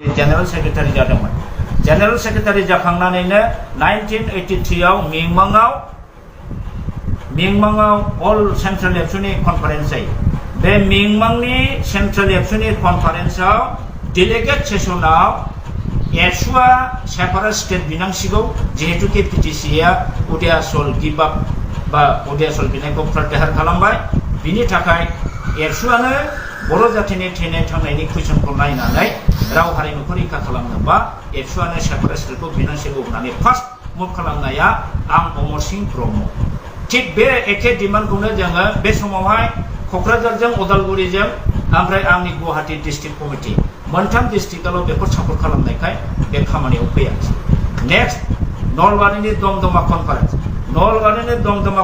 General Secretary जादोंमोन General Secretary जाखांनानैनो 1983 आव मिंमांआव All Central Actionनि Conference जायो बे मिंमांनि Central Actionनि Conferenceआव Delegate Sessionआव एबसुआ सेपारेट स्टेट बिनांसिगौ जिहेतु के पिटिसिआ उदयाचल गिभ आप बा उदयाचल बिनायखौ प्रत्याहार खालामबाय बिनि थाखाय एबसुआनो बर' जातिनि थैनाय थांनायनि कुइसनखौ नायनानै राव हारिमुखौ रैखा खालामनोबा एबसुआनो सेपारेट स्टेटखौ बिनांसिगौ होननानै फार्स्ट मुभ खालामनाया आं अमर सिंह ब्रह्म थिग बे एखे डिमान्डखौनो जोङो बे समावहाय क'क्राझारजों उदालगुरिजों ओमफ्राय आंनि गुवाहाटी डिस्ट्रिक्ट कमिटि मोनथाम डिस्ट्रिक्टआव बेखौ सापर्ट खालामनायखाय बे खामानियाव फैयाखै नेक्स्ट नलबारिनि दमदमा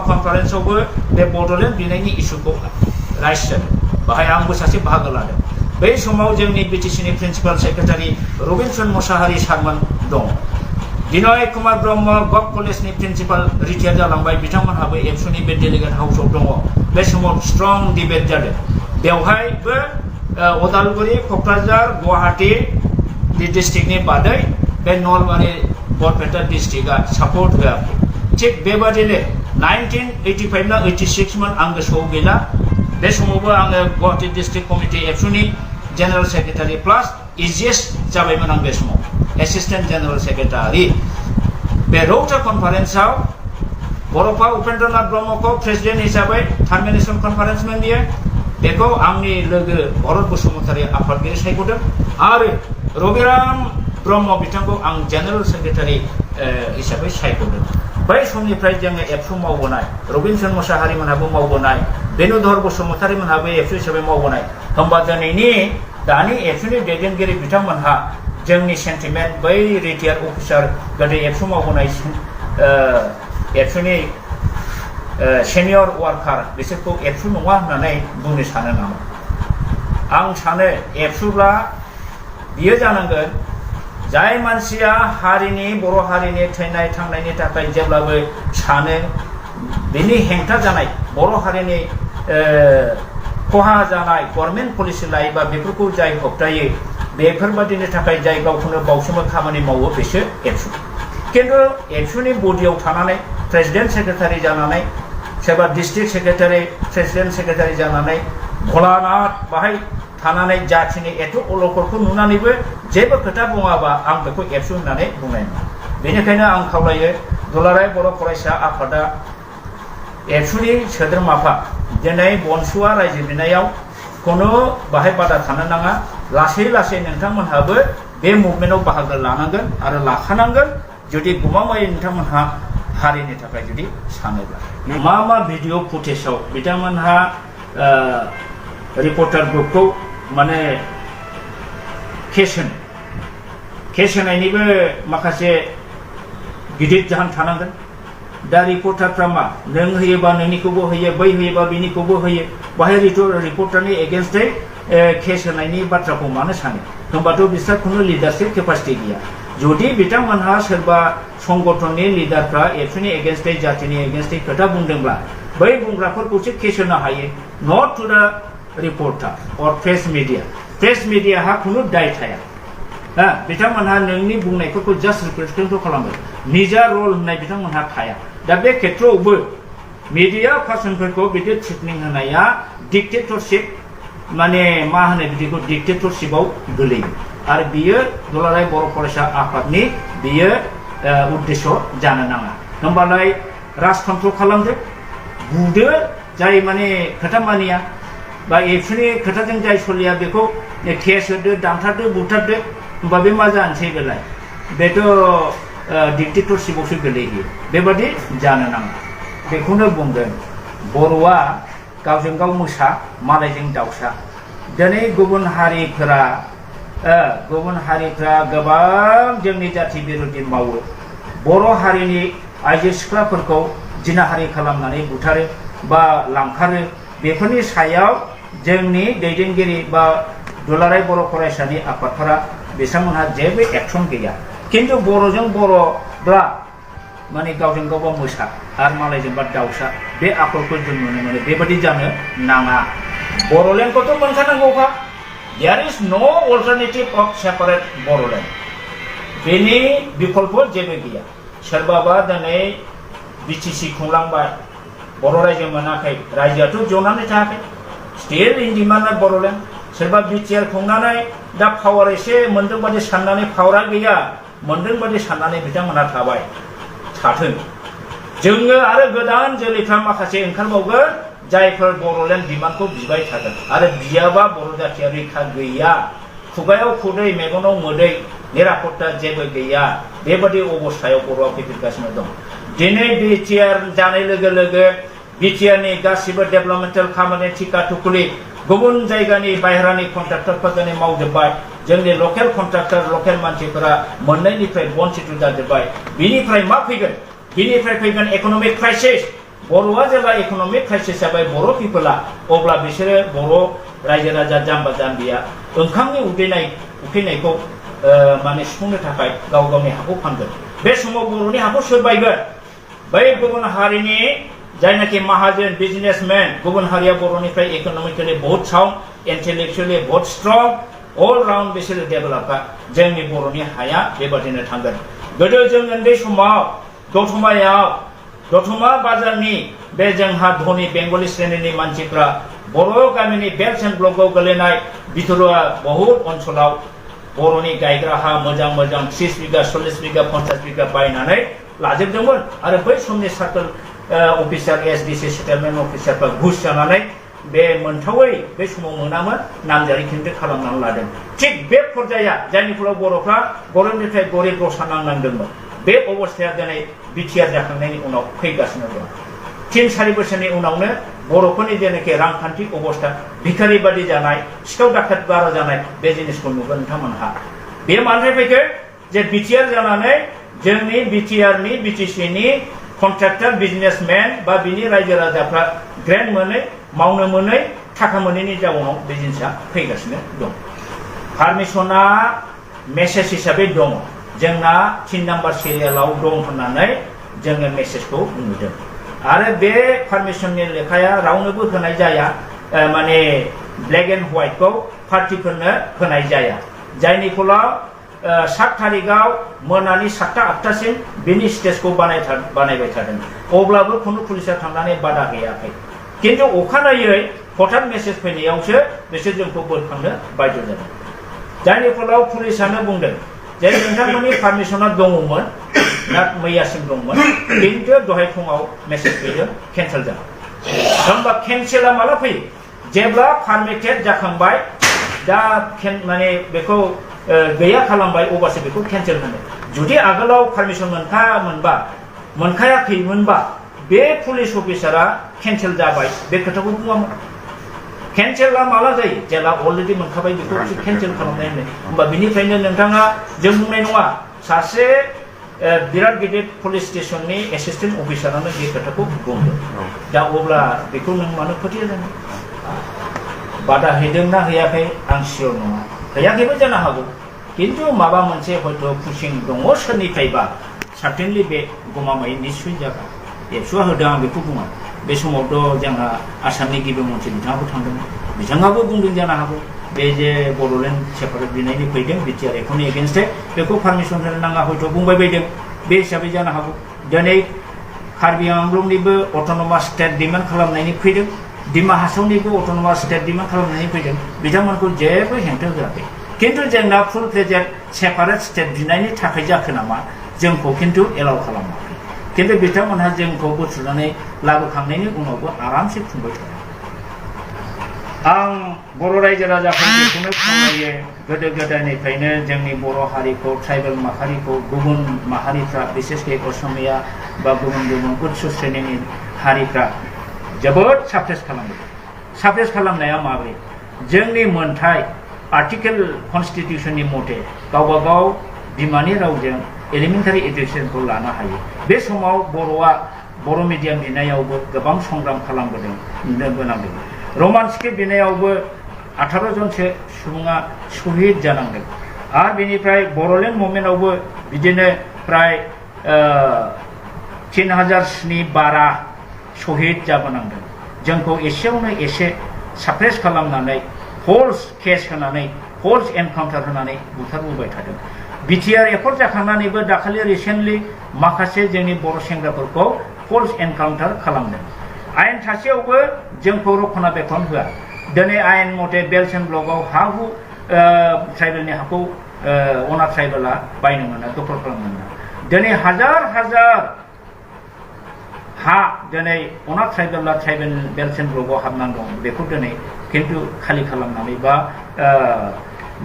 कनफारेन्सआवबो बे बड'लेण्ड बिनायनि इस्युखौ राइज जादों बाहाय आंबो सासे बाहागो लादों बै समाव जोंनि बिटिसिनि प्रिन्सिपाल सेक्रेटारि रबिनसन मुसाहारि सारमोन दं बिनय कुमार ब्रह्म गभ कलेजनि प्रिन्सिपाल रिटायार जालांबाय बिथांमोनहाबो एबसुनि बे डेलिगेट हाउसआव दङ बे समाव स्ट्रं डिबेट जादों बेवहायबो उदालगुरि क'क्राझार गुवाहाटी डिस्ट्रिक्टनि बादै बे नलबारि बरपेटा डिस्ट्रिक्टआ सापर्ट होआखै थिग बेबादिनो 1985 ना 86 मोन आं गोसोआव गैला बे समावबो आङो गुवाहाटी डिस्ट्रिक्ट कमिटि एबसुनि जेनेरेल सेक्रेटारि प्लास इजिएस जाबायमोन आं बे समाव एसिस्टेन्ट जेनेरेल सेक्रेटारि बे रौता कनफारेन्सआव बर'फा उपेन्द्रनाथ ब्रह्मखौ प्रेसिडेन्ट हिसाबै टार्मिनेसन कनफारेन्समोन बियो बेखौ आंनि लोगो भरत बसुमतारी आफादगिरि सायख'दों आरो रबिराम ब्रह्म बिथांखौ आं जेनेरेल सेक्रेटारि हिसाबै सायख'दों बै समनिफ्राय जोङो एबसु मावबोनाय रबिनसन मुसाहारि मोनहाबो मावबोनाय बेनुधर बसुमतारी मोनहाबो एबसु हिसाबै मावबोनाय होमबा दानि एबसुनि दैदेनगिरि बिथांमोनहा जोंनि सेन्टिमेन्ट बै रिटायार अफिसार गोदो एबसु मावबोनाय एबसुनि सेनियर वार्कार बिसोरखौ एबसु नङा होननानै बुंनो सानो नामा आं सानो एबसुब्ला बियो जानांगोन जाय मानसिया हारिनि बर' हारिनि थैनाय थांनायनि थाखाय जेब्लाबो सानो बिनि हेंथा जानाय बर' हारिनि खहा जानाय गभर्नमेन्ट पलिसि लायोबा बेफोरखौ जाय होबथायो बेफोरबादिनि थाखाय जाय गावखौनो बावसोमो खामानि मावो बिसोर एबसु खिन्थु एबसुनि बडियाव थानानै प्रेसिडेन्ट सेक्रेटारि जानानै सोरबा डिस्ट्रिक्ट सेक्रेटारि प्रेसिडेन्ट सेक्रेटारि जानानै भलानाथ बाहाय थानानै जाथिनि एथ' अलखरखौ नुनानैबो जेबो खोथा बुङाबा आं बेखौ एबसु होननानै बुंनाय नङा बेनिखायनो आं खावलायो दुलाराय बर' फरायसा आफादा एबसुनि सोद्रोमाफा दिनै बनसुआ रायजो बिनायाव खुनु बाहाय बादा थानो नाङा लासै लासै नोंथांमोनहाबो बे मुभमेन्टआव बाहागो लानांगोन आरो लाखानांगोन जुदि गमामायै नोंथांमोनहा हारिनि थाखाय जुदि सानोब्ला मा भिडिअ फुटेजाव बिथांमोनहा रिपर्टार ग्रुपखौ माने केस होनायनिबो माखासे गिदिर जाहोन थानांगोन दा रिपर्टारफ्रा मा नों होयोबा नोंनिखौबो होयो बै होयोबा बिनिखौबो होयो बाहाय रिपर्टारनि एगेन्स्टै केस होनायनि बाथ्राखौ मानो सानो होमबाथ' बिस्रा खुनु लिडारशिप केपासिटि गैया जुदि बिथांमोनहा सोरबा संगठननि लिडारफ्रा एबसुनि एगेन्स्टै जातिनि एगेन्स्टै खोथा बुंदोंब्ला बै बुंग्राफोरखौसो केस होनो हायो नट टु द रिपर्टार अर प्रेस मिडियाहा खुनु दाय थाया बिथांमोनहा नोंनि बुंनायफोरखौ जास्ट रिप्रेजेन्ट खालामो निजा रल होननाय बिथांमोनहा थाया दा बे खेत्रआवबो मिडिया पार्सनफोरखौ बिदि ट्रिटमेन्ट होनाया डिक्टेटरशिप माने मा होनो बिदिखौ डिक्टेटरशिपआव गोलैयो आरो बियो दुलाराय बर' फरायसा आफादनि बियो उद्देश्य जानो नाङा होमबालाय राजतन्त्र खालामदो बुदो जाय माने खोथा मानिया बा एबसुनि खोथाजों जाय सलिया बेखौ केस होदो दानथारदो बुथारदो होमबा बे मा जानोसै बेलाय बेथ' डिक्टेटरशिपआवसो गोलैयो बेबादि जानो नाङा बेखौनो बुंगोन बर'आ गावजों गाव मोसा मालायजों दाउसा दिनै गुबुन हारिफ्रा गोबां जोंनि जाथि बिरोधि मावो बर' हारिनि आइजो सिख्लाफोरखौ जिनाहारि खालामनानै बुथारो बा लांखारो बेफोरनि सायाव जोंनि दैदेनगिरि बा दुलाराय बर' फरायसानि आफादफोरा बिथांमोनहा जेबो एक्सन गैया खिन्थु बर'जों बर'ब्ला माने गावजों गावबा मोसा आरो मालायजोंबा दाउसा बे आखलखौ जों नुनो मोनो बेबादि जानो नाङा बर'लेण्डखौथ' मोनखानांगौखा There is no alternative of separate Bodoland. बेनि बिकल्प जेबो गैया सोरबाबा दिनै बिटिसि खुंलांबाय बर' रायजो मोनाखै रायजोआथ' जनानै थायाखै स्टिल इन डिमान्ड बड'लेण्ड सोरबा बिटिआर खुंनानै दा पावार एसे मोनदों बादि साननानै पावारा गैया मोनदों बादि साननानै बिथांमोना थाबाय थाथों जोङो आरो गोदान जोलैफ्रा माखासे ओंखारबावगोन जायफोर बड'लेण्ड डिमान्डखौ बिबाय थागोन आरो बियाबा बर' जाथिया रैखा गैया खुगायाव खुदै मेगनाव मोदै निरापत्ता जेबो गैया बेबादि अबस्थायाव बर'आ फैफिनगासिनो दं दिनै बिटिआर जानाय लोगो लोगो बिटिआरनि गासिबो डेभेलपमेन्टेल खामानि थिका थुकुलि गुबुन जायगानि बाहेरानि कन्ट्राक्टरफोर दिनै मावजोब्बाय जोंनि लकेल कन्ट्राक्टर लकेल मानसिफोरा मोननायनिफ्राय बन्सित जाजोब्बाय बिनिफ्राय मा फैगोन बिनिफ्राय फैगोन इक'नमिक क्राइसिस बर'आ जेब्ला इक'नमिक क्राइसिस जाबाय बर' पिपला अब्ला बिसोरो बर' रायजो राजा जाम्बा जाम्बिया ओंखामनि उखैनायखौ माने सुफुंनो थाखाय गाव गावनि हाखौ फानगोन बे समाव बर'नि हाखौ सोर बायगोन बै गुबुन हारिनि जायनाखि माहाजोन बिजनेसमेन गुबुन हारिया बर'निफ्राय इक'नमिकेलि बहुत साउन्ड इन्टेलेक्चुवेलि बहुत स्ट्रं अल राउन्ड बिसोरो डेभेलपा जोंनि बर'नि हाया बेबादिनो थांगोन गोदो जों उन्दै समाव दतमा बाजारनि बे जोंहा धनी बेंगली श्रेणीनि मानसिफ्रा बर' गामिनि बेल्ट एन्ड ब्लकआव गोलैनाय बिथोरआ बहुत ओनसोलाव बर'नि गायग्रा हा मोजां मोजां 30 बिगा 40 बिगा 50 बिगा बायनानै लाजोबदोंमोन आरो बै समनि सार्कल अफिसार एसडिसि सेटेलमेन्ट अफिसारफ्रा घुस जानानै बे मोनथावै बे समाव मोनामोन नामजारि खिन्थु खालामनानै लादों थिग बे पर्याया जायनि फलाव बर'फ्रा गरिबनिफ्राय गरिब रसा नांनांदोंमोन बे अबस्थाया दिनै बिटिआर जाखांनायनि उनाव फैगासिनो दं 3-4 बोसोरनि उनावनो बर'फोरनि जेनाखि रांखान्थि अबस्था भिखारि बादि जानाय सिखाव दाखात बारा जानाय बे जिनिसखौ नुगोन नोंथांमोनहा बे मानिफ्राय फैखो जे बिटिआर जानानै जोंनि बिटिआरनि बिटिसिनि कन्ट्राक्टर बिजनेसमेन बा बिनि रायजो राजाफ्रा ग्रेन्ट मोनै मावनो मोनै थाखा मोनैनि जाउनाव बे जिनिसा फैगासिनो दं पारमिशना मेसेज हिसाबै दङ जोंना 3 नाम्बार सिरियालाव दं होननानै जोङो मेसेजखौ नुदों आरो बे पारमिशननि लेखाया रावनोबो होनाय जाया माने ब्लेक एन्ड व्हाइटखौ पार्टिफोरनो होनाय जाया जायनि फलाव 7 तारिखआव मोनानि 7-8टासिम बेनि स्टेजखौ बानायबाय थादों अब्लाबो खुनु पुलिसा थांनानै बादा गैयाखै किन्तु अखानायै हठात मेसेज फैनायावसो बिसोर जोंखौ बोखांनो बाध्य जादों जायनि फलाव पुलिसानो बुंदों जे नोंथांमोननि पारमिशना दङमोन ना मैयासिम दंमोन किन्तु दहाय फुङाव मेसेज फैदों केन्सेल जाबाय होमबा केन्सेला माला फैयो जेब्ला पारमिटेड जाखांबाय दा माने बेखौ गैया खालामबाय अब्लासो बेखौ केन्सेल होनो जुदि आगोलाव पारमिशन मोनखायाखैमोनबा बे पुलिस अफिसारा केन्सेल जाबाय बे खोथाखौ बुङामोन केन्सेला माला जायो जेला अलरेडि मोनखाबाय बेखौ केन्सेल खालामनाय होनो होमबा बिनिफ्रायनो नोंथाङा जों बुंनाय नङा सासे बिराद गिदिर पुलिस स्टेशननि एसिस्टेन्ट अफिसारानो बे खोथाखौ बुंदों दा अब्ला बेखौ नों मानो फोथाया जानो बादा हैदोंना हैयाखै आं सियर नङा हैयाखैबो जानो हागौ किन्तु माबा मोनसे हयथ' पुसिं दङ सोरनिफ्रायबा सार्टेनलि बे गमामायै निस्सय जागोन एबसुआ होदों आं बेखौ बुङा बे समावथ' जोंहा आसामनि गिबि मन्थ्रि बिथाङाबो थांदोंमोन बिथाङाबो बुंदों जानो हागौ बे जे बड'लेण्ड सेपारेट बिनायनि फैदों बिटिआर एक्टनि एगेन्स्टै बेखौ पारमिशन होनो नाङा हयथ' बुंबाय बायदों बे हिसाबै जानो हागौ दिनै कार्बि आंलंनिबो अट'नमास स्टेट डिमान्ड खालामनायनि फैदों डिमा हासावनिबो अट'नमास स्टेट डिमान्ड खालामनायनि फैदों बिथांमोनखौ जेबो हेंथा होआखै किन्तु जोंना फुल फ्लेजेड सेपारेट स्टेट बिनायनि थाखाय जाखो नामा जोंखौ किन्तु एलाउ खालामाखै किन्तु बिथांमोनहा जोंखौ बुथुमनानै लाबोखांनायनि उनावबो आरामसे खुंबाय थादों आं बर' रायजो राजाफोरखौ बेखौनो खावलायो गोदो गोदायनिफ्रायनो जोंनि बर' हारिखौ ट्राइबेल माहारिखौ गुबुन माहारिफ्रा बिसेसकै असमिया बा गुबुन गुबुन उच्च श्रेणीनि हारिफ्रा जोबोद साप्रेस खालामदों साप्रेस खालामनाया माबोरै जोंनि मोनथाय आर्टिकेल कन्स्टिटिउसननि मथे गावबा गाव बिमानि रावजों एलिमेन्टारि एडुकेसनखौ लानो हायो बे समाव बर'आ बर' मिडियाम बिनायावबो गोबां संग्राम खालामबोदों नुनो गोनांदों रमान स्क्रिप्ट बिनायावबो 18 जनसो सुबुङा शहीद जानांदों आरो बेनिफ्राय बर'लेण्ड मुभमेन्टआवबो बिदिनो प्राय 3000 बारा शहीद जाबोनांदों जोंखौ एसेयावनो एसे साप्रेस खालामनानै फल्स केस होनानै फल्स एनकाउन्टार होनानै बुथारबोबाय थादों बिटिआर एकर्ड जाखांनानैबो दाखालि रिसेन्टलि माखासे जोंनि बर' सेंग्राफोरखौ फल्स एनकाउन्टार खालामदों आयेन थासेयावबो जोंखौ रखना बेथन होआ दिनै आयेन मथे बेल्स एन्ड ब्लकआव हा हु ट्राइबेलनि हाखौ अना ट्राइबेला बायनो मोना दखल खालामनो मोना दिनै हाजार हाजार हा दिनै अना ट्राइबेला ट्राइबेल बेल्स एन्ड ब्लकआव हाबनानै दं बेखौ दिनै खिन्थु खालि खालामनानै बा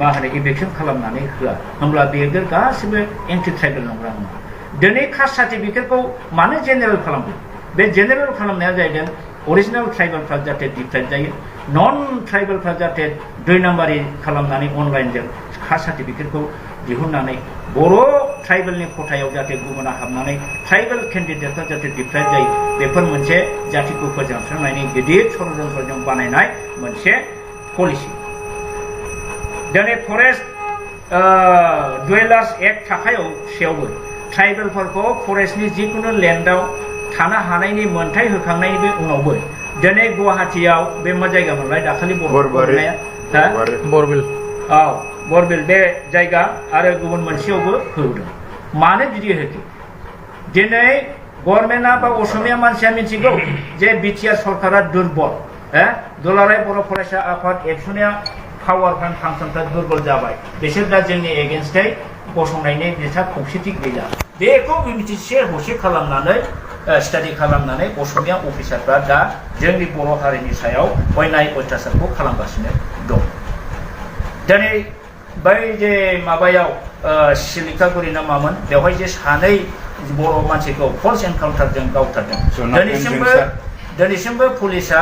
मा होनो इभिक्सन खालामनानै होआ होमब्ला बेफोर गासिबो एन्टि ट्राइबेल नंगौना नङा दिनै कास्ट सार्टिफिकेटखौ मानो जेनेरेल खालामदों बे जेनेरेल खालामनाया जाहैदों अरिजिनेल ट्राइबेलफ्रा जाहाथे डिप्राइभ जायो नन ट्राइबेलफ्रा जाहाथे 2 नाम्बारि खालामनानै अनलाइनजों कास्ट सार्टिफिकेटखौ दिहुननानै बर' ट्राइबेलनि खथायाव जाहाथे गुबुना हाबनानै ट्राइबेल केन्डिडेटफ्रा जाहाथे डिप्राइभ जायो बेफोर मोनसे जातिखौ फोजोबस्रांनायनि गिदिर षड़यन्त्रजों बानायनाय मोनसे पलिसि दिनै फरेस्ट डुवेलार्स एक्ट थाखायाव सेयावबो ट्राइबेलफोरखौ फरेस्टनि जिखुनु लेन्डआव थानो हानायनि मोन्थाय होखांनायनि उनावबो दिनै गुवाहाटीयाव बे मा जायगा मोनलाय दाखालि बरबिल औ बरबिल बे जायगा आरो गुबुन मोनसेयावबो होदों मानो बिदि होखो दिनै गभर्नमेन्टआ बा असमिया मानसिया मिथिगौ जे बिटिआर सरकारा दुर्बल दुलाराय बर' फरायसा आफाद एबसुनिया पावार फान्ड फांसनफ्रा दुर्बल जाबाय बिसोर दा जोंनि एगेन्स्टै गसंनायनि बिसोरहा खौसेथि गैला बेखौ मिथिसे हसे खालामनानै स्टाडि खालामनानै असमिया अफिसारफ्रा दा जोंनि बर' हारिनि सायाव अयनाय अयथासारखौ खालामगासिनो दं दिनै बै जे माबायाव सिलिकागुरि ना मामोन बेवहाय जे सानै बर' मानसिखौ फल्स एनकाउन्टारजों गावथारदों दिनैसिमबो पुलिसा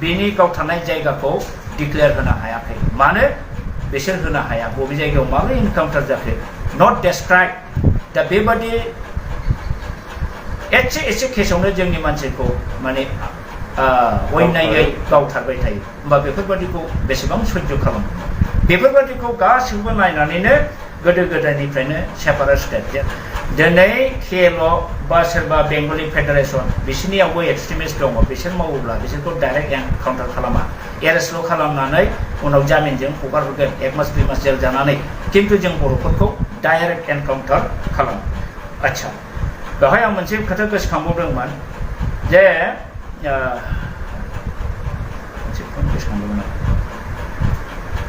बेनि गावथारनाय जायगाखौ डिक्लेयार होनो हायाखै मानो बिसोर होनो हाया बबे जायगायाव माबोरै एनकाउन्टार जाखो नट डेस्क्राइब दा बेबादि एसे केसावनो जोंनि मानसिखौ माने अयनायै गावथारबाय थायो होमबा बेफोरबादिखौ बेसेबां सैज्य खालामो बेफोरबादिखौ गासिबो नायनानैनो गोदो गोदायनिफ्रायनो सेपारेट स्टेट दिनै केएल बा सोरबा बेंगलि फेडारेसन बिसोरनियावबो एक्सट्रिमिस्ट दङ बिसोर मावोब्ला बिसोरखौ डाइरेक्ट एनकाउन्टार खालामा एरेस्टल' खालामनानै उनाव जामिनजों हगारहरगोन 1 मास 2 मास जेल जानानै खिन्थु जों बर'फोरखौ डाइरेक्ट एनकाउन्टार खालामो आच्छा बेवहाय आं मोनसे खोथा गोसोखांबावदोंमोन जे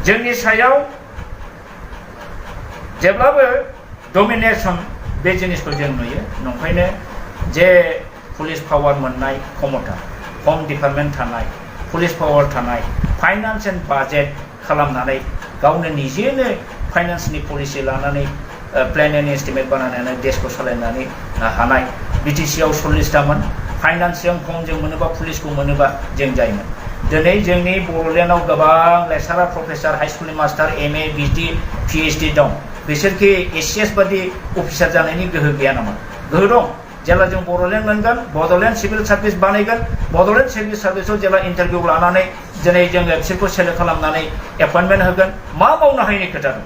जोंनि सायाव जेब्लाबो डमिनेसन बे जिनिसखौ जों नुयो नंखायनो जे पुलिस पावार मोननाय क्षमता हम डिपार्टमेन्ट थानाय पुलिस पावार थानाय फाइनान्स एन्ड बाजेट खालामनानै गावनो निजेनो फाइनान्सनि पलिसि लानानै प्लेन एन्ड एस्टिमेट बानायनानै देशखौ सालायनानै हानाय बिटिसिआव 40टामोन फाइनान्सजों खमजों मोनोबा पुलिसखौ मोनोबा जों जायोमोन दिनै जोंनि बर'लेण्डआव गोबां लेक्सारार प्रफेसार हाई स्कुलनि मास्टार एमए बिटि पिएइचडि दं बिसोरखि एसिएस बादि अफिसार जानायनि गोहो गैया नामा गोहो दं जेब्ला जों बर'लेण्ड मोनगोन बड'लेण्ड सिभिल सार्भिस बानायगोन बड'लेण्ड सिभिल सार्भिसाव जेब्ला इन्टारभिउ लानानै दिनै जोङो बिसोरखौ सेलेक्ट खालामनानै एपइन्टमेन्ट होगोन मा मावनो हायैनि खोथा दं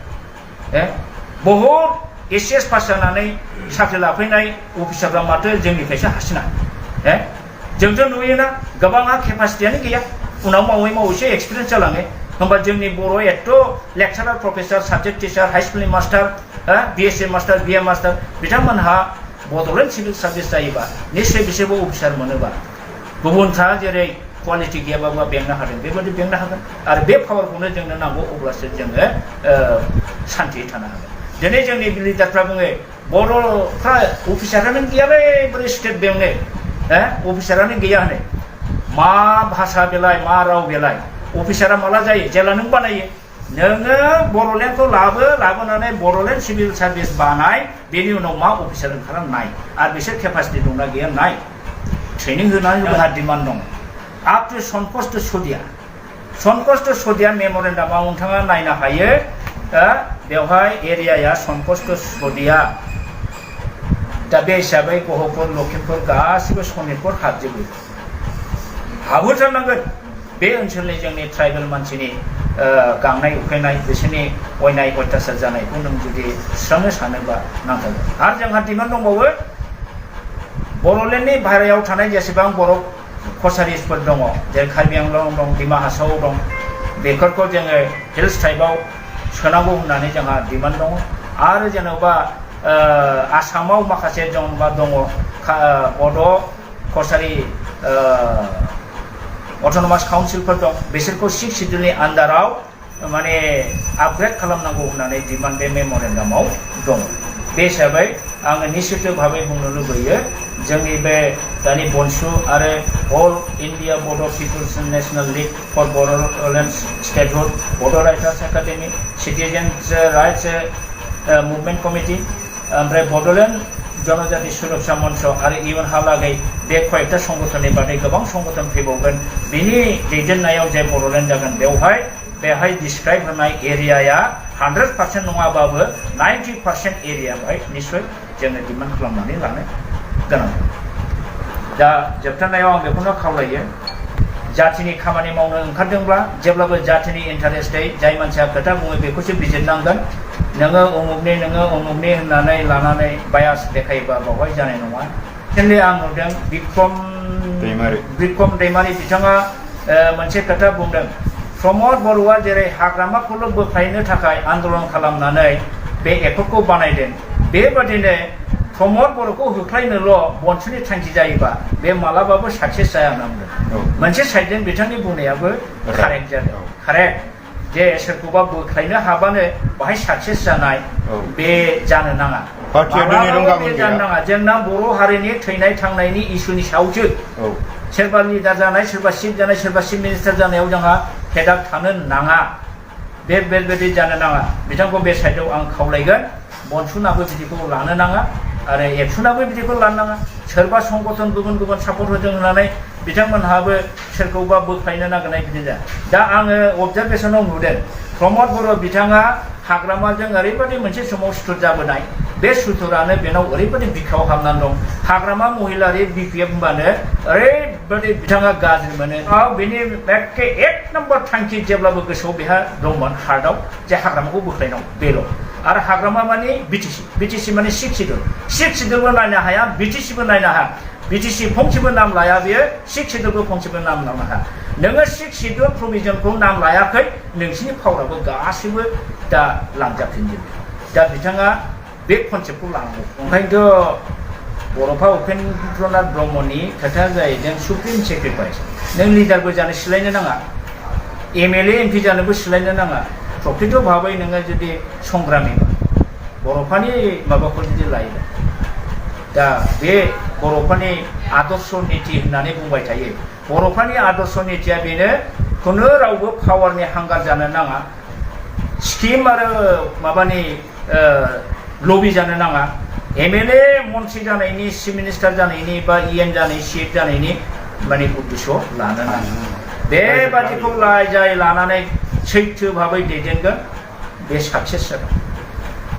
बहुद एसिएस पास जानानै साख्रि लाफैनाय अफिसारफ्रा माथो जोंनिफ्रायसो हासिना जोंथ' नुयोना गोबाङा केपासिटियानो गैया उनाव मावै मावैसो एक्सपिरियेन्स जालाङो होमबा जोंनि बर' एथ' lecturer professor subject teacher high स्कुलनि मास्टार बिएससि मास्टार बिए मास्टार बिथांमोनहा बड'लेण्ड सिभिल सार्भिस जायोबा निश्चय बिसोरबो अफिसार मोनोबा गुबुनफ्रा जेरै क्वालिटि गैयाबाबो बेंनो हादों बेबायदि बेंनो हागोन आरो बे पावारखौनो जोंनो नांगौ अब्लासो जोङो सान्थियै थानो हागोन दिनै जोंनि लिडारफ्रा बुङो बर'फ्रा अफिसारानो गैयालै बोरै स्टेट बेंनो अफिसारानो गैया होनो मा भाषा बेलाय मा राव बेलाय अफिसारा माला जायो जेला नों बानायो नोङो बर'लेण्डखौ लाबोनानै बर'लेण्ड सिभिल सार्भिस बानाय बेनि उनाव मा अफिसार ओंखारा नाय आरो बिसोर केपासिटि दंना गैया नाय ट्रेनिं होनानै जोंहा डिमान्ड दं आप टु सनकस्ट सदिया मेम'रेन्डामाव नोंथाङा नायनो हायो बेवहाय एरियाया सनकस्ट सदिया दा बे हिसाबै गहपुर लखिमपुर गासिबो सनितपुर हाबजोबो हाबोथारनांगोन बे ओनसोलनि जोंनि ट्राइबेल मानसिनि गांनाय उखैनाय बिसोरनि अयनाय अयथासार जानायखौ नों जुदि सुस्रांनो सानोबा नांथारगोन आरो जोंहा डिमान्ड दंबावो बर'लेण्डनि बाहेरायाव थानाय जेसेबां बर' कसारिसफोर दङ जेरै कार्बि आंलं दं डिमा हासाव दं बेफोरखौ जोङो हिल्स टाइपआव सोनांगौ होननानै जोंहा डिमान्ड दङ आरो जेनेबा आसामाव माखासे जेनेबा दङ बड' कसारि अट'नमास काउन्सिलफोर दं बिसोरखौ 6 शिड्युलनि आन्डाराव माने आपग्रेड खालामनांगौ होननानै डिमान्ड बे मेम'रेन्डामाव दं बे हिसाबै आङो निश्चित भाबै बुंनो लुबैयो जोंनि बे दानि बनसु आरो all India Bodo' peoples national league for Bodoland statehood Bodo' writers academy citizens rights movement committee ओमफ्राय बड'लेण्ड जनजाति सुरक्षा मन्च आरो इयुनहालागै बे कयेकटा संगठननि बादै गोबां संगठन फैबावगोन बिनि दैदेननायाव जे बड'लेण्ड जागोन बेवहाय डिसक्राइब होनाय एरियाया 100% नङाबाबो 90% एरिया बेवहाय निश्चय जोङो डिमान्ड खालामनानै लानो गोनां दा जोबथारनायाव आं बेखौनो खावलायो जातिनि खामानि मावनो ओंखारदोंब्ला जेब्लाबो जातिनि इन्टारेस्टै जाय मानसिया खोथा बुङो बेखौसो बिजिरनांगोन नोङो उमुगनि होननानै लानानै बायास देखायोबा बावहाय जानाय नङा रिसेन्टलि आं नुदों बिक्रम दैमारि बिथाङा मोनसे खोथा बुंदों प्रमद बर'आ जेरै हाग्रामाखौल' बोख्लायनो थाखाय आन्दलन खालामनानै बे एकर्डखौ बानायदों बेबादिनो प्रमद बर'खौ होख्लायनोल' बनसुनि थांखि जायोबा बे मालाबाबो साक्सेस जाया होनना बुंदों मोनसे साइडजों बिथांनि बुंनायाबो कारेक्ट जादों कारेक्ट जे सोरखौबा बोख्लायनो हाबानो बाहाय साक्सेस जानाय बे जानो नाङा जानो नाङा जोंना बर' हारिनि थैनाय थांनायनि इसुनि सायावसो सोरबा लिडार जानाय सोरबा चिफ जानाय सोरबा चिफ मिनिस्टार जानायाव जोंहा हेडाक थानो नाङा बेबायदि जानो नाङा बिथांखौ बे साइडआव आं खावलायगोन बनसुनाबो बिदिखौ लानो नाङा आरो एबसुनाबो बिदिखौ लानो नाङा सोरबा संगठन गुबुन सापर्ट होदों होननानै बिथांमोनहाबो सोरखौबा बोख्लायनो नागिरनाय बिदि जाया दा आङो अबजारभेसनाव नुदों प्रमद बर' बिथाङा हाग्रामाजों ओरैबायदि मोनसे समाव सुथुर जाबोनाय बे सुथुरानो बेनाव ओरैबायदि बिखायाव हाबनानै दं हाग्रामा महिलारि बिपिएफ होनबानो ओरैबायदि बिथाङा गाज्रि मोनो बेनि एखे 1 नम्बर थांखि जेब्लाबो गोसोआव बेहा दंमोन हार्टआव जे हाग्रामाखौ बोख्लायनांगौ बेल' आरो हाग्रामा माने बिटिसि माने 6 शिड्युलबो नायनो हाया बिटिसिबो नायनो हाया बिटिसि फंसेबो नाम लाया बेयो 6 शिड्युलबो फंसेबो नाम लानो हाया नोङो 6 शिड्युल प्रभिजनखौ नाम लायाखै नोंसिनि पावाराबो गासैबो दा लांजाफिनजोबो दा बिथाङा बे कनसेप्टखौ लानांगौ ओंखायनोथ' बड'फा उपेन्द्रनाथ ब्रह्मनि खोथाया जाहैदों सुप्रिम सेक्रिफाइस नों लिडारबो जानो सिलायनो नाङा एमएलए एमपि जानोबो सिलायनो नाङा प्रकृत भाबै नोङो जुदि संग्रामि बर'फानि माबाखौ जुदि लायोबा दा बे बर'फानि आदर्श नीति होननानै बुंबाय थायो बर'फानि आदर्श नीतिया बेनो खुनु रावबो पावारनि हांगार जानो नाङा स्किम आरो माबानि लबि जानो नाङा एमएलए मन्त्रि जानायनि चिफ मिनिस्टार जानायनि बा इएन जानायनि चिफ जानायनि माने उद्देश्य लानो नाङा बेबादिखौ जाय लानानै सैथो भाबै दैदेनगोन बे साक्सेस जागोन